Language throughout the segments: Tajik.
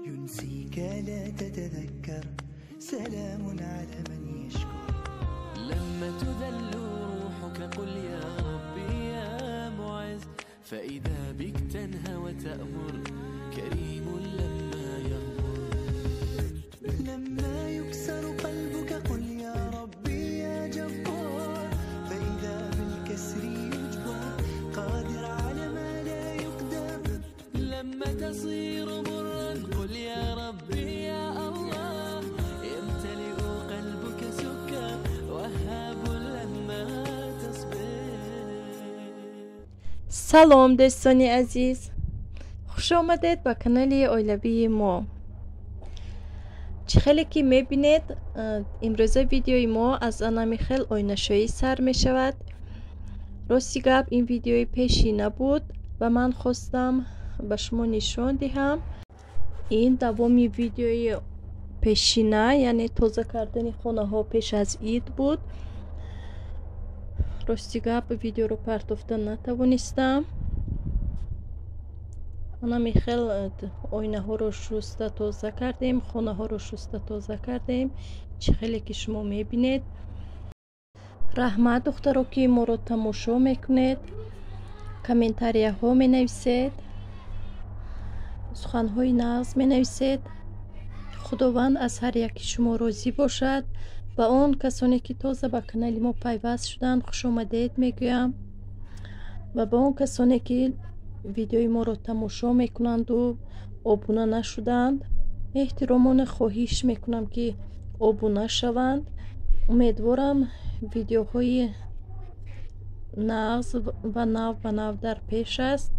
ينسيك لا تتذكر، سلام على من يشكر. لما تذل روحك قل يا ربي يا معز، فإذا بك تنهى وتأمر، كريم لما يغمر. لما يكسر قلبك قل يا ربي يا جبار، فإذا بالكسر يجبر، قادر على ما لا يقدر. لما تصير مرا قل يا ربي يا الله، يمتلئ قلبك سكر، وهاب لما تصبر. Салом, дӯстони азиз, хуш омадед ба канали оилавии мо. Чӣ хеле ки мебинед, имрӯза видеои мо аз анами хел оинашӯӣ сар мешавад. Рости гап, ин видеои пешӣ набуд ва ман хостам ба шумо нишон диҳам. Ин давоми видеои пешина, яъне тоза кардани хонаҳо пеш аз ид буд. Рости гап, видеоро партофта натавонистам. Анами хел оинаҳоро шуста тоза кардем, хонаҳоро шуста тоза кардем, чӣ хеле ки шумо мебинед. Раҳмат, духтаро, ки моро тамошо мекунед, комментарияҳо менависед, суханҳои нағз менависед. Худованд аз ҳар яки шумо розӣ бошад. Ба он касоне ки тоза ба канали мо пайваст шуданд, хушомадед мегӯям, ва ба он касоне ки видеои моро тамошо мекунанду обуна нашуданд, эҳтиромона хоҳиш мекунам, ки обуна шаванд. Умедворам, видеоҳои нағз ва нав ба нав дар пеш аст.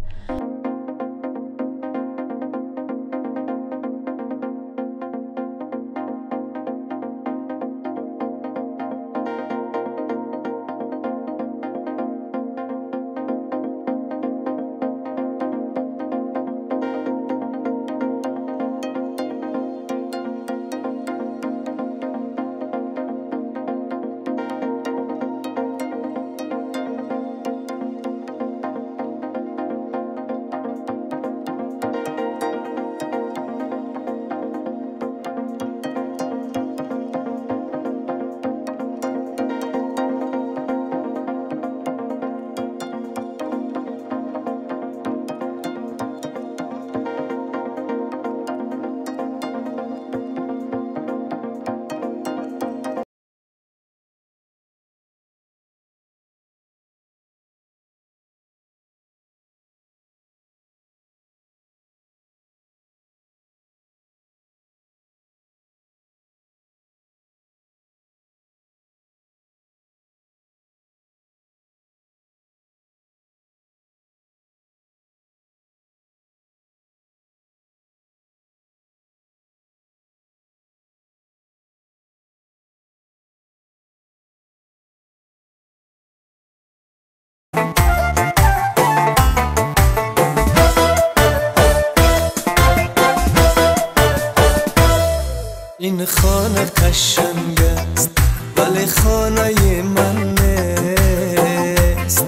این خانه قشنگ است ولی خانه من نیست.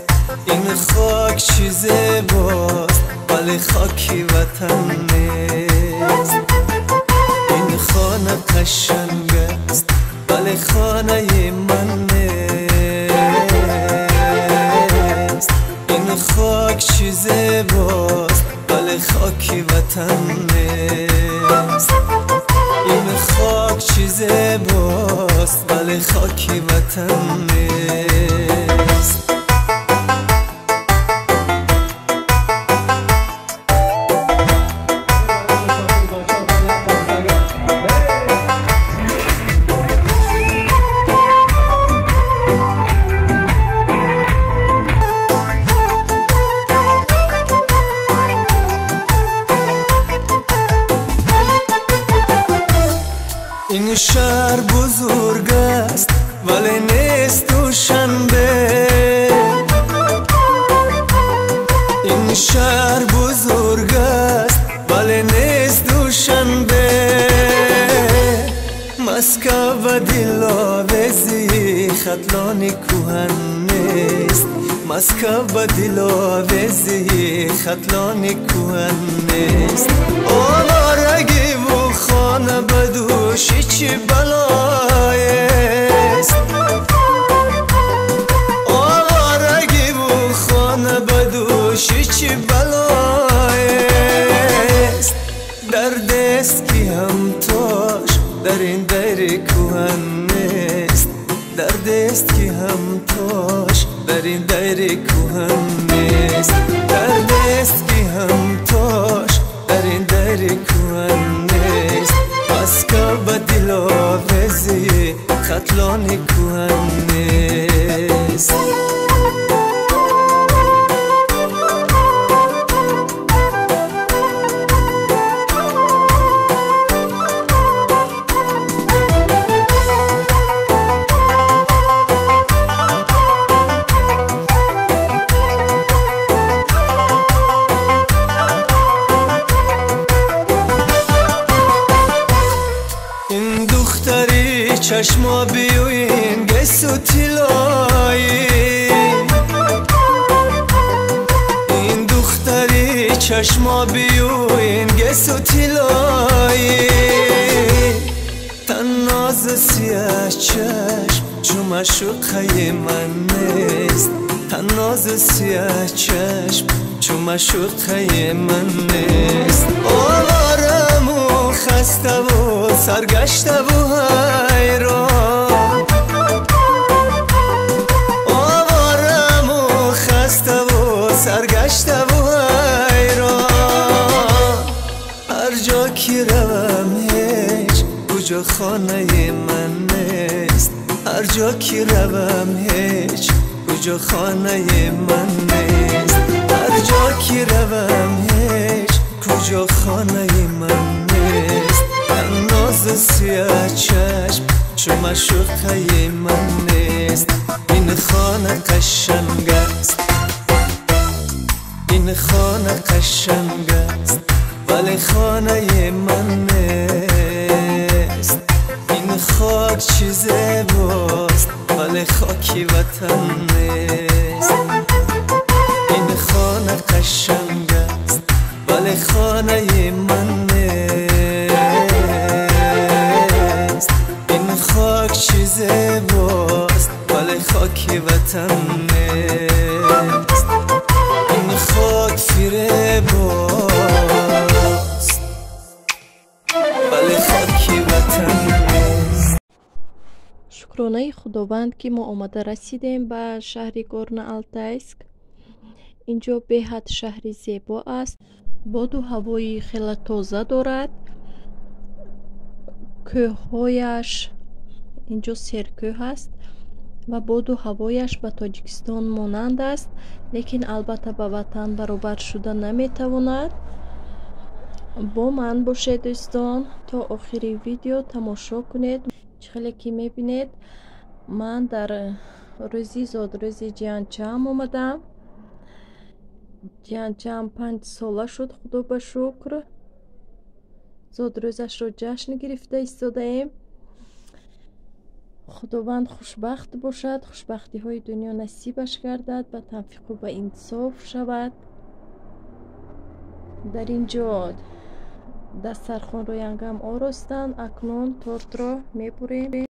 این خاک چی زیباست ولی خاکی وطن نیست. این خانه قشنگ است ولی خانه من نیست. این خاک چی زیباست ولی خاکی وطن نیست. این خاک چی زیباست ولی خاکی وطن نیست. این شهر بزرگ است ولی نیست دوشنبه. این شهر بزرگ است ولی نیست دوشنبه. مسکو و دلاویزی ختلان کهن نیست. مسکو و دلاویزی ختلان کهن نیست. آوارگی Дардест ки ҳамтош дар ин дайри кӯҳан нест. Дардест ки ҳамтош дар ин дайри кӯҳан нест. Дардест ки ҳамтош дар ин дайри кӯҳан нест. Москва ба диловези хатлони кӯҳан нест. Чашма биёин гесу тилоӣ. Ин духтари чашма биёин гесу тилоӣ. Танноз сиёҳ чашм чу маъшуқаи ман нест. Танноз сиёҳ чашм чу маъшуқаи ман нест. Оворааму хаставу саргаштаву ҳайрон. Оворааму хаставу саргаштаву ҳайрон. Ҳар ҷо ки равам ҳеҷ куҷо хонаи ман нест. Ҳар ҷо ки равам ҳеҷ куҷо хонаи ман нест. Ҳар ҷо ки равам ҳеҷ куҷо хонаи ман нест. Танноз сиёҳ чашм чу маъшуқаи ман нест. Ин хона қашанг аст, ин хона қашанг аст, вале хонаи ман нест. Ин хок чӣ зебост, вале хоки ватан нест. Ин хона қашанг аст, вале хонаи ман нест. Ин хок чӣ зебост, вале хоки ватан нест. Ин хок фиребост, вале хоки ватан нест. Шукронаи Худованд, ки мо омада расидем ба шаҳри Горно-Алтайск. Инҷо беҳад шаҳри зебо аст. Боду ҳавои хеле тоза дорад. Кӯҳҳояш инҷо серкӯҳ аст ва боду ҳавояш ба Тоҷикистон монанд аст, лекин албатта ба ватан баробар шуда наметавонад. Бо ман бошед дӯстон, то охири видео тамошо кунед. Чӣ хеле ки мебинед, ман дар рӯзи зодрӯзи ҷиянчаам омадам. Ҷиянчаам 5 сола шуд, худо ба шукр. Зодрӯзашро ҷашн гирифта истодаем. Худованд хушбахт бошад, хушбахтиҳои дунё насибаш гардад, ба тавфиқу ба инсоф шавад. Дар ин ҷо дастархонро янгам оростанд. Акнун тортро мебурем.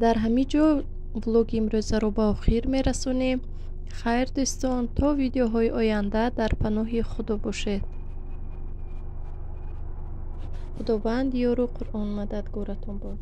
Дар ҳамин ҷо влоги имрӯзаро ба охир мерасонем. Хайр, дӯстон, то видеоҳои оянда дар паноҳи Худо бошед. Худованд ёру Қуръон мададгоратон бод.